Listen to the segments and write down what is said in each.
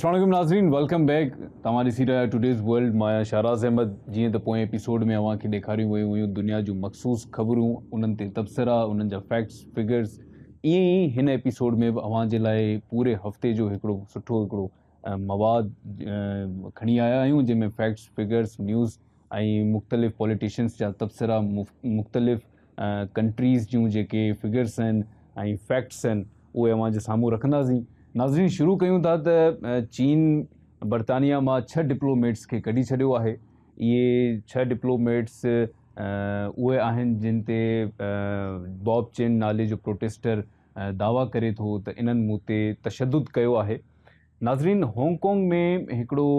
السلام عليڪم ناظرين welcome back توهان ڏسي رهيا آهيو ٽوڊيز ورلڊ مان آهيان شهراز احمد جيئن ته پوئين ايپيسوڊ ۾ اوهان کي ڏيکاريون ويون هيون دنيا جون مخصوص خبرون انهن تي تبصرا انهن جا فيڪٽس فگرز ائين ئي هن ايپيسوڊ ۾ به اوهان جي لاء پوري هفتي جو هڪڙو سٺو هڪڙو مواد کڻي آيا آهيون جنهن ۾ فيڪٽس فگرز نيوز ۽ مختلف پوليٽيشنس جا تبصرا مختلف ڪنٽريز جون جيڪي فگرس آهن ۽ فيڪٽس آهن اهي اوهان جي سامهون رکنداسين. ناظرين شروع ڪيون ٿا ته چين برطانيا مان ڇهه ڊپلوميٽس کي ڪڍي ڇڏيو آهي. اهي ڇهه ڊپلوميٽس اهي آهن جن تي باب چين نالي جو پروٽيسٽر دعويٰ ڪري ٿو ته انهن مون تي تشدد ڪيو آهي. ناظرين هانگ ڪانگ ۾ هڪڙو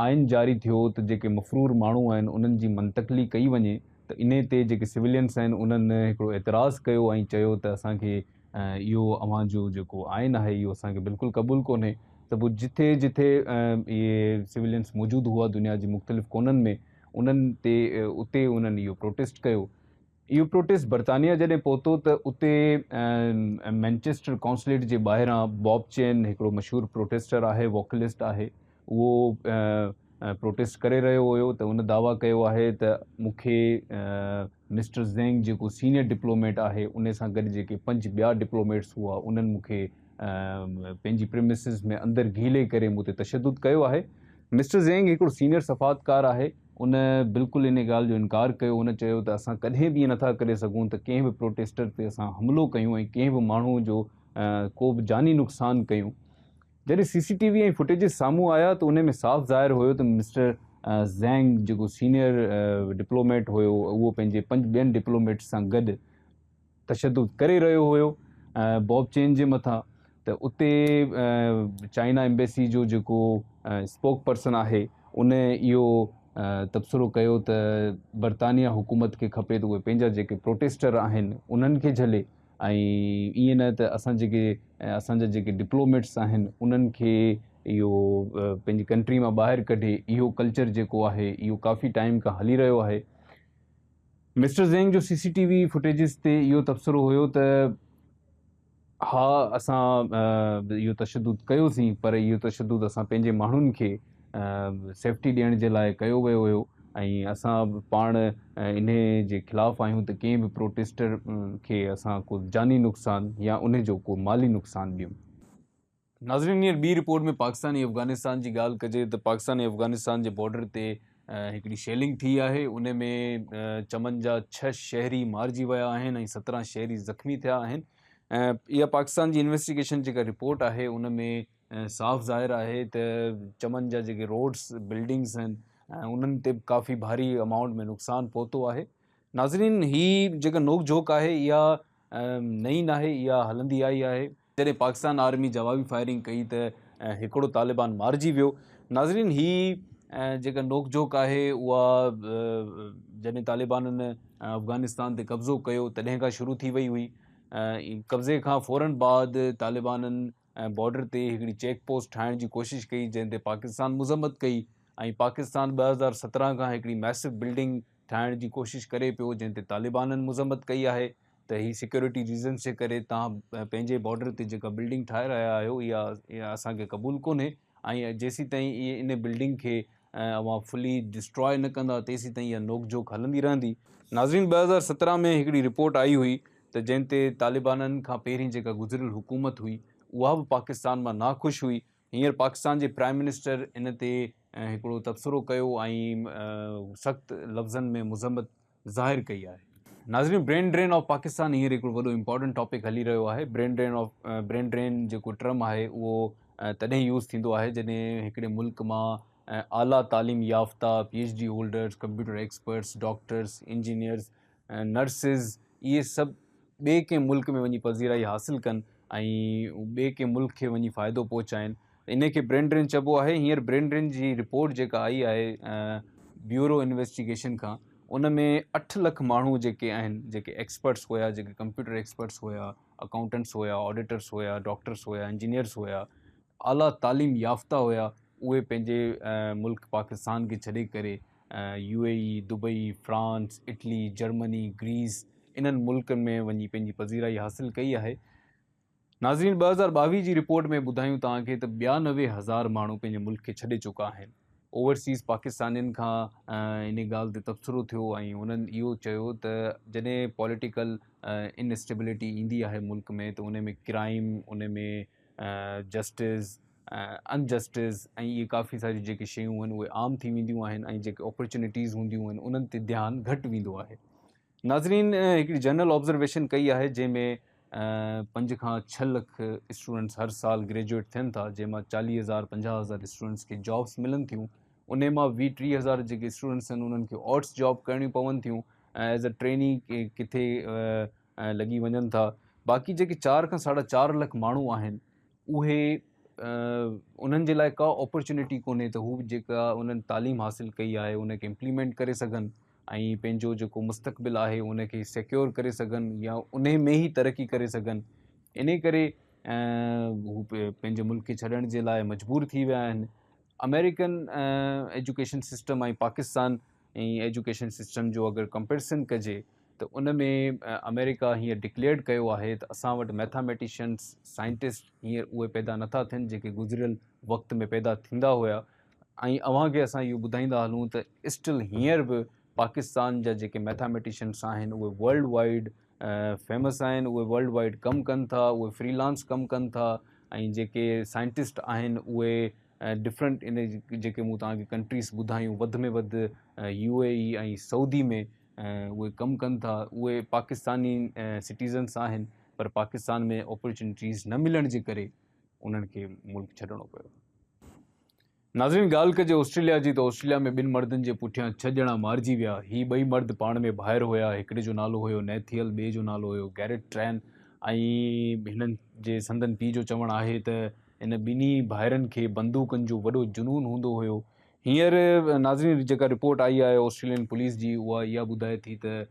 آئين جاري ٿيو ته جيڪي مفرور ماڻهو آهن انهن جي منتقلي ڪئي وڃي ته انهي تي جيڪي سويلينس آهن انهن هڪڙو اعتراض ڪيو ۽ چيو ته اسان کي اهو اوهان جو جيڪو آئين آهي اهو اسان کي بلڪل قبول ڪونهي ته پوء جٿي جٿي اهي سويلينس موجود هئا دنيا جي مختلف ڪونن ۾ انهن تي اتي انهن اهو پروٽيسٽ ڪيو. اهو پروٽيسٽ برطانيا جڏهن پهتو ته اتي مينچسٽر ڪائونسليٽ جي ٻاهران باب چين هڪڙو مشهور پروٽيسٽر آهي ووڪلسٽ آهي اهو پروٽيسٽ ڪري رهيو هيو ته ان دعويٰ ڪيو آهي ته مون کي مسٽر زينگ جيڪو سينيئر ڊپلوميٽ آهي ان سان گڏ جيڪي پنج ٻيا ڊپلوميٽس هئا انهن مون کي پنهنجي پريمسز ۾ اندر گهيلي ڪري مون تي تشدد ڪيو آهي. مسٽر زينگ هڪڙو سينيئر سفارتڪار آهي. ان بلڪل ان ڳالهه جو انڪار ڪيو. هن چيو ته اسان ڪڏهن به ائين نٿا ڪري سگهون ته ڪنهن به پروٽيسٽر تي اسان حملو ڪيون ۽ ڪنهن به ماڻهو جو ڪو به جاني نقصان ڪيون. جڏهن سي سي ٽي وي ۽ فوٽيجز سامهون آيا ته ان ۾ صاف ظاهر هيو ته مسٽر زينگ جيڪو سينيئر ڊپلوميٽ هيو اهو پنهنجي پنج ٻين ڊپلوميٽس سان گڏ تشدد ڪري رهيو هيو بوب چين جي مٿان ته اتي چائنا ايمبيسي جو جيڪو اسپوڪ پرسن آهي ان اهو تبصرو ڪيو ته برطانيا حڪومت کي کپي ته اهي پنهنجا جيڪي پروٽيسٽر آهن انهن کي جهلي ۽ ائين نه ته اسان جيڪي اسان جا جيڪي ڊپلوميٽس آهن انهن کي اهو پنهنجي ڪنٽري مان ٻاهر ڪڍي اهو ڪلچر جيڪو آهي اهو ڪافي ٽائيم کان هلي رهيو آهي. مسٽر زينگ جو سي سي ٽي وي فوٽيجز تي اهو تبصرو هيو ته ها اسان اهو تشدد ڪيوسين پر اهو تشدد اسان پنهنجي ماڻهن کي سيفٽي ڏيڻ جي لاء ڪيو ويو هيو ۽ اسان پاڻ انهي جي خلاف آهيون ته ڪنهن به پروٽيسٽر کي اسان ڪو جاني نقصان يا انهي جو ڪو مالي نقصان ڏيون. ناظرين هينئر ٻي رپورٽ ۾ پاڪستان ۽ افغانستان جي ڳالهه ڪجي ته پاڪستان ۽ افغانستان جي بارڊر تي هڪڙي شيلنگ ٿي آهي ان ۾ چمن جا ڇهه شهري مارجي ويا آهن ۽ 17 شهري زخمي ٿيا آهن اها پاڪستان جي انويسٽيگيشن جيڪا رپورٽ آهي ان ۾ صاف ظاهر آهي ته چمن جا جيڪي روڊس بلڊنگس آهن انهن تي به ڪافي ڀاري امائونٽ ۾ نقصان پهتو آهي ناظرين هي جيڪا نوڪ جهوڪ آهي اها نئين ناهي اها هلندي آئي آهي. جڏهن پاڪستان آرمي جوابي فائرنگ ڪئي ته هڪڙو طالبان مارجي ويو. ناظرين هي جيڪا نوڪ جهوڪ آهي اها جڏهن طالبانن افغانستان تي قبضو ڪيو تڏهن کان شروع ٿي وئي هئي. قبضي کان فورن بعد طالبانن بارڊر تي هڪڙي چيڪ پوسٽ ٺاهڻ جي ڪوشش ڪئي جنهن تي پاڪستان مذمت ڪئي ۽ پاڪستان 2017 کان هڪڙي ميسو بلڊنگ ٺاهڻ جي ڪوشش ڪري پيو جنهن تي طالبانن مذمت ڪئي آهي. ته هي سيڪيورٽي ريزنس جي ڪري توهان پنهنجي بارڊر تي جيڪا بلڊنگ ٺاهي رهيا آهيو اها اسان کي قبول ڪونهي ۽ جيسين تائين اهي ان بلڊنگ کي اوهان فلي ڊسٽراء نه ڪندا تيسين تائين اها نوڪ جهوڪ هلندي رهندي. ناظرين 2017 ۾ هڪڙي رپورٽ آئي هئي ته جنهن تي طالبانن کان پهرين جيڪا گذريل حڪومت هئي اها به پاڪستان مان ناخوش هئي هينئر پاڪستان جي پرائم منسٽر ان تي هڪڙو تبصرو ڪيو ۽ سخت لفظن ۾ مذمت ظاهر ڪئي آهي. ناظرين برين ڊرين آف پاڪستان هينئر هڪڙو وڏو امپارٽنٽ ٽاپڪ هلي رهيو آهي brain drain of brain drain جيڪو ٽرم آهي اهو تڏهن يوز ٿيندو آهي جڏهن هڪڙي ملڪ مان اعليٰ تعليم يافته P H D holders computer experts doctors engineers nurses اهي سڀ ٻئي ڪنهن ملڪ ۾ وڃي پذيرائي حاصل ڪن ۽ ٻئي ڪنهن ملڪ کي وڃي فائدو پهچائن ان کي برين ڊرين چئبو آهي. هينئر برين ڊرين جي رپورٽ جيڪا آئي آهي بيورو انويسٽيگيشن کان ان ۾ اٺ لک ماڻهو جيڪي آهن جيڪي ايڪسپرٽس هيا جيڪي ڪمپيوٽر ايڪسپرٽس هيا اڪائونٽنٽس هيا آڊيٽرس هيا ڊاڪٽرس هيا انجنيئرس هيا اعليٰ تعليم يافته هيا اهي پنهنجي ملڪ پاڪستان کي ڇڏي ڪري U A E, Dubai, France, Italy, Germany, Greece انهن ملڪن ۾ وڃي پنهنجي پذيرائي حاصل ڪئي آهي. ناظرين 2022 جي رپورٽ ۾ ٻڌايون توهان کي ته 92 هزار ماڻهو پنهنجي ملڪ کي ڇڏي چڪا آهن. اوورسيز پاڪستانين کان ان ڳالهه تي تبصرو ٿيو ۽ انهن اهو چيو ته جڏهن پوليٽيڪل ان اسٽيبلٽي ايندي آهي ملڪ ۾ ته ان ۾ ڪرائيم، ان ۾ جسٽس، ان جسٽس ۽ اهي ڪافي ساريون جيڪي شيون آهن اهي عام ٿي وينديون آهن ۽ جيڪي اپرچونيٽيز هونديون آهن انهن تي ڌيان گهٽ ويندو آهي. ناظرين هڪڙي جنرل آبزرويشن ڪئي آهي جنهن ۾ 5 کان 6 لک اسٽوڊنٽس هر سال گريجوئيٽ ٿين ٿا جنهن مان 40 هزار 50 هزار اسٽوڊنٽس کي جابس ملن ٿيون انهي مان 20 30 هزار جيڪي اسٽوڊنٽس آهن انهن کي آرٽس جاب ڪرڻيون پون ٿيون ۽ ايز اي ٽريني ڪٿي لڳي وڃن ٿا باقي جيڪي 4 کان ساڍا 4 لک ماڻهو آهن اهي انهن جي لاء ڪا اپرچونيٽي ڪونهي ته هو جيڪا انهن تعليم حاصل ڪئي آهي ان کي امپليمينٽ ڪري سگهن ۽ پنهنجو جيڪو مستقبل آهي ان کي سيڪيور ڪري سگهن يا انهي ۾ ئي ترقي ڪري سگهن انهي ڪري هو پنهنجي ملڪ کي ڇڏڻ جي لاء مجبور ٿي ويا آهن. American education system ۽ Pakistan education system جو اگر ڪمپيرسن ڪجي ته ان ۾ آمريڪا هينئر ڊڪليئرڊ ڪيو آهي ته اسان وٽ ميٿاميٽيشنس سائنٽسٽ هينئر اهي پيدا نٿا ٿين جيڪي گذريل وقت ۾ پيدا ٿيندا هيا ۽ اوهان کي اسان اهو ٻڌائيندا هلون ته اسٽل هينئر به پاڪستان جا جيڪي ميٿاميٽيشنس آهن اهي ورلڊ وائيڊ فيمس آهن، اهي ورلڊ وائيڊ ڪم ڪن ٿا، اهي فري لانس ڪم ڪن ٿا ۽ جيڪي سائنٽسٽ آهن اهي ڊفرنٽ ان جيڪي مون توهان کي ڪنٽريز ٻڌايون وڌ ۾ وڌ يو اي اي ۽ سعودي ۾ اهي ڪم ڪن ٿا، اهي پاڪستاني سٽيزنس آهن پر پاڪستان ۾ اپرچونيٽيز نه ملڻ جي ڪري انهن کي ملڪ ڇڏڻو پيو. ناظرين ڳالهه ڪجي آسٽريليا جي ته آسٽريليا ۾ ٻن مردن جي پٺيان ڇهه ڄڻا مارجي ويا. هي ٻئي مرد پاڻ ۾ ڀائر هيا. هڪڙي جو نالو هيو نيٿيل ٻئي جو نالو هيو گيرٽ ٽرين ۽ هنن جي سندن پيء جو چوڻ آهي ته ان ٻنهي ڀائرن کي بندوقن جو وڏو جنون هوندو هيو. هينئر ناظرين جيڪا رپورٽ آئي آهي آسٽريلين پوليس جي اها اها ٻڌائي ٿي ته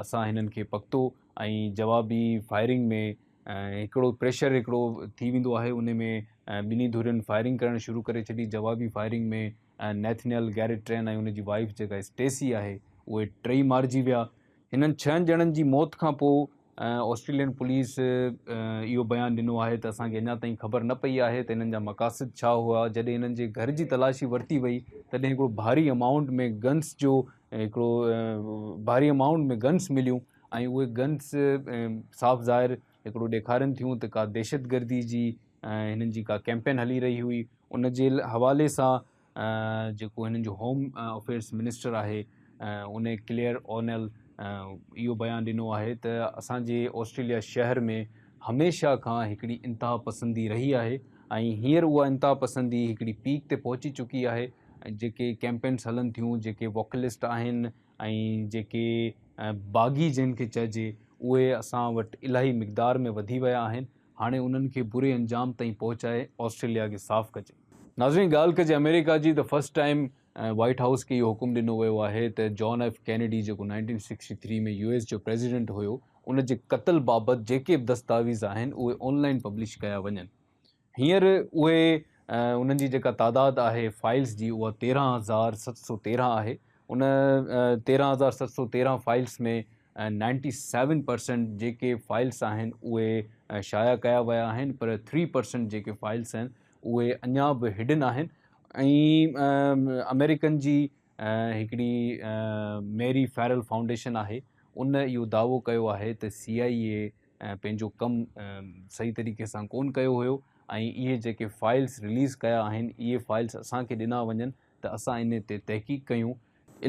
اسان هنن کي پڪتو ۽ جوابي فائرنگ ۾ هڪڙو پريشر هڪڙو ٿي ويندو آهي ان ۾ ٻنهي ڌرين فائرنگ ڪرڻ شروع ڪري ڇڏي. جوابي فائرنگ ۾ نيٿنيل گيرٽ ٽرين ۽ ان جي وائيف جيڪا اسٽيسي آهي اهي ٽئي مارجي ويا. هنن ڇهن ڄڻن جي موت کان پوء آسٽريلين پوليس اهو بيان ڏنو آهي ته اسان کي اڃا تائين خبر نه پئي آهي ته هنن جا مقاصد ڇا هئا. جڏهن هنن جي گهر جي تلاشي ورتي وئي تڏهن هڪڙو ڀاري امائونٽ ۾ گنس جو هڪڙو ڀاري امائونٽ ۾ گنس مليون ۽ اهي گنس صاف ظاهر هڪڙو ڏيکارين ٿيون ته ڪا دهشتگردي جي هنن جي ڪا ڪيمپين هلي رهي هئي. ان جي حوالي سان جيڪو هنن جو هوم افيئرس منسٽر آهي ان ڪليئر اونيل اهو بيان ڏنو آهي ته اسان جي آسٽريليا شهر ۾ هميشه کان هڪڙي انتها پسندي رهي آهي ۽ هينئر اها انتها پسندي هڪڙي پيڪ تي پهچي چڪي آهي. جيڪي ڪيمپينس هلن ٿيون، جيڪي ووڪلسٽ آهن ۽ جيڪي باغي جنهن کي چئجي اهي اسان وٽ الاهي مقدار ۾ وڌي ويا آهن، هاڻي انهن کي بري انجام تائين پهچائي آسٽريليا کي صاف ڪجي. ناظرين ڳالهه ڪجي آمريڪا جي ته فرسٽ ٽائيم وائيٽ هائوس کي اهو حڪم ڏنو ويو آهي ته جان ايف ڪينيڊي جيڪو 1963 ۾ يو ايس جو پريزيڊنٽ هيو ان جي قتل بابت جيڪي به دستاويز آهن اهي آن لائين پبلش ڪيا وڃن. هينئر اهي انهن جي جيڪا تعداد آهي فائلز جي اها 13713 آهي. ان 13713 فائلز ۾ 97% جيڪي فائلز آهن اهي شايع ڪيا ويا آهن پر 3% جيڪي فائلز آهن اهي اڃا به هڊن آهن ۽ آمريڪن جي هڪڙي ميري فيرل فائونڊيشن آهي ان اهو دعوو ڪيو آهي ته سي آء اي پنهنجو ڪم صحيح طريقي سان ڪون ڪيو هيو ۽ اهي جيڪي فائلز رليز ڪيا آهن اهي فائلز اسان کي ڏنا وڃن ته اسان انهي تي تحقيق ڪيون.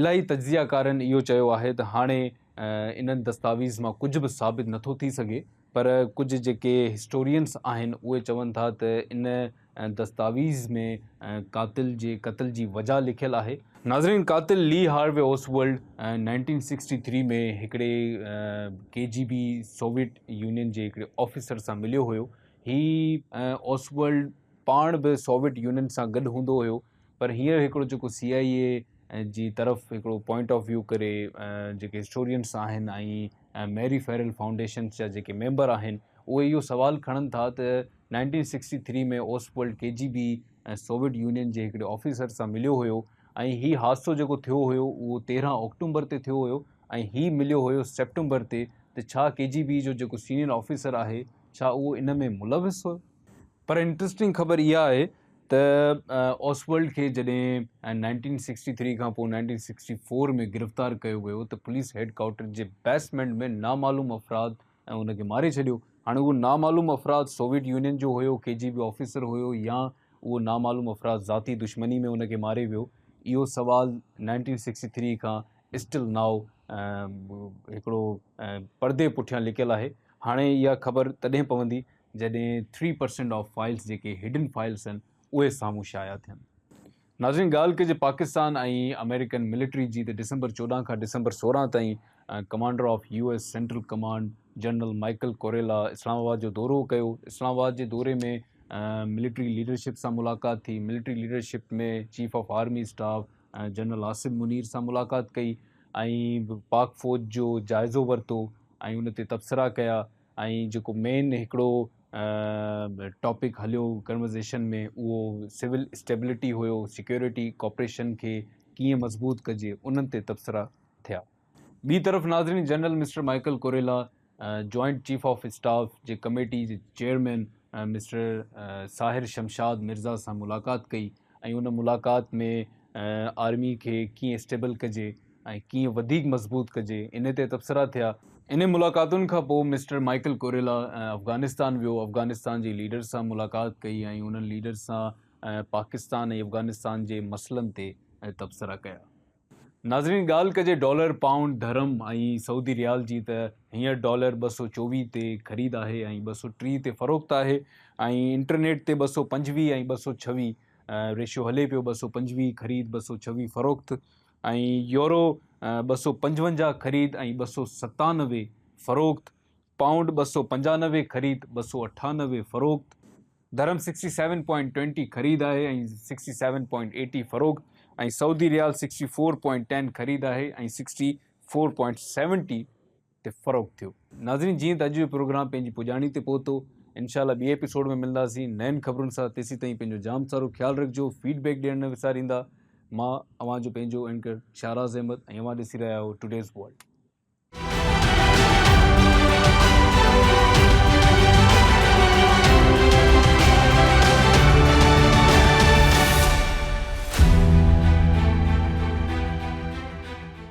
الاهي تجزيه ڪارن اهو چيو آهي ته هاڻي انهن دستاويز مان ڪجهه به ثابت نٿو ٿي سگهي پر ڪجهه جيڪي هسٽورينس آهن اهي چون ٿا ته ان دستاويز ۾ قاتل جي قتل جي وجهه لکيل آهي. ناظرين قاتل لي هاروي اوسولڊ 1963 ۾ هڪڙي K G B Soviet Union جي هڪڙي آفيسر سان مليو هيو. هي اوسولڊ پاڻ به سوويت يونين سان گڏ هوندو هيو پر هينئر هڪڙو جيڪو سي آء اي جي طرف هڪڙو پوائنٽ آف ويو ڪري جيڪي هسٽورينس آهن ۽ ميري فيرل فائونڊيشنس جا جيڪي ميمبر آهن اهي اهو سوال کڻن ٿا ته 1963 ۾ Oswald K G B ۽ Soviet Union جي هڪڙي آفيسر سان مليو هيو ۽ هي حادثو جيڪو ٿيو هيو اهو 13 آڪٽومبر تي ٿيو هيو ۽ هي مليو هيو سيپٽمبر تي ته ڇا ڪي جي بي جو جيڪو سينيئر آفيسر آهي ڇا اهو ان ۾ ملوث هيو؟ پر انٽرسٽنگ خبر اها آهي ته اوسولڊ کي جڏهن 1963 کان پوء 1964 ۾ گرفتار ڪيو ويو ته پوليس هيڊ ڪوارٽر جي بيسمينٽ ۾ نامعلوم افراد ان کي ماري ڇڏيو. هاڻي اهو نامعلوم افراد سوويت يونين جو هيو، ڪي جي بي آفيسر هيو يا اهو نامعلوم افراد ذاتي دشمني ۾ ان کي ماري ويو، اهو سوال 1963 کان اسٽل now هڪڙو پردي پٺيان لڪيل آهي. هاڻي اها خبر تڏهن پوندي جڏهن ٿري پرسنٽ آف فائلز جيڪي هڊن فائلز آهن اهي سامهون شايع ٿين. ناظرين ڳالهه ڪجي پاڪستان ۽ آمريڪن ملٽري جي ته ڊسمبر 14 کان ڊسمبر 16 تائين commander of U S central command general Michael Kurilla Islamabad جو دورو ڪيو. اسلام آباد جي دوري ۾ ملٽري ليڊرشپ سان ملاقات ٿي. Military leadership ۾ chief of army staff general Asim Munir سان ملاقات ڪئي ۽ پاڪ فوج جو جائزو ورتو ۽ ان تي تبصرا ڪيا ۽ جيڪو مين هڪڙو ٽاپڪ هليو ڪنورزيشن ۾ اهو سول اسٽيبلٽي هيو، سيڪيورٽي ڪوپريشن کي ڪيئن مضبوط ڪجي انهن تي تبصرا ٿيا. ٻي طرف ناظرين general mister Michael Kurilla joint chief of staff جي ڪميٽي جي چيئرمين مسٽر ساحر شمشاد مرزا سان ملاقات ڪئي ۽ ان ملاقات ۾ آرمي کي ڪيئن اسٽيبل ڪجي ۽ ڪيئن وڌيڪ مضبوط ڪجي ان تي تبصرا ٿيا. انهن ملاقاتن کان پوء مسٽر مائيڪل ڪوريلا افغانستان ويو، افغانستان جي ليڊرز سان ملاقات ڪئي ۽ انهن ليڊرز سان پاڪستان ۽ افغانستان جي مسئلن تي تبصرا ڪيا. ناظرين ڳالهه ڪجي ڊالر، پائونڊ، درهم ۽ سعودي ريال جي ته هينئر ڊالر 224 تي خريد آهي ۽ 230 تي فروخت آهي ۽ انٽرنيٽ تي 225 ۽ 226 ريشو هلي پيو 225 خريد 226 فروخت ۽ يورو 255 خريد ۽ 297 فروخت، پائونڊ 295 خريد 298 فروخت، درهم 67.20 خريد آهي ۽ 67.80 فروخت ۽ سعودي ريال 64.10 خريد آهي ۽ 64.70 تي فروخت ٿيو. ناظرين جيئن ته اڄ جو پروگرام پنهنجي پڄاڻي تي پهتو انشاء الله ٻئي ايپيسوڊ ۾ ملنداسين نين خبرن سان تيسين تائين پنهنجو جام سارو خيال رکجو فيڊ بيڪ ڏيڻ نه وساريندا مان اوهان جو پنهنجو اينڪر شاراز احمد ۽ اوهان ڏسي رهيا آهيو ٽوڊيز ورلڊ.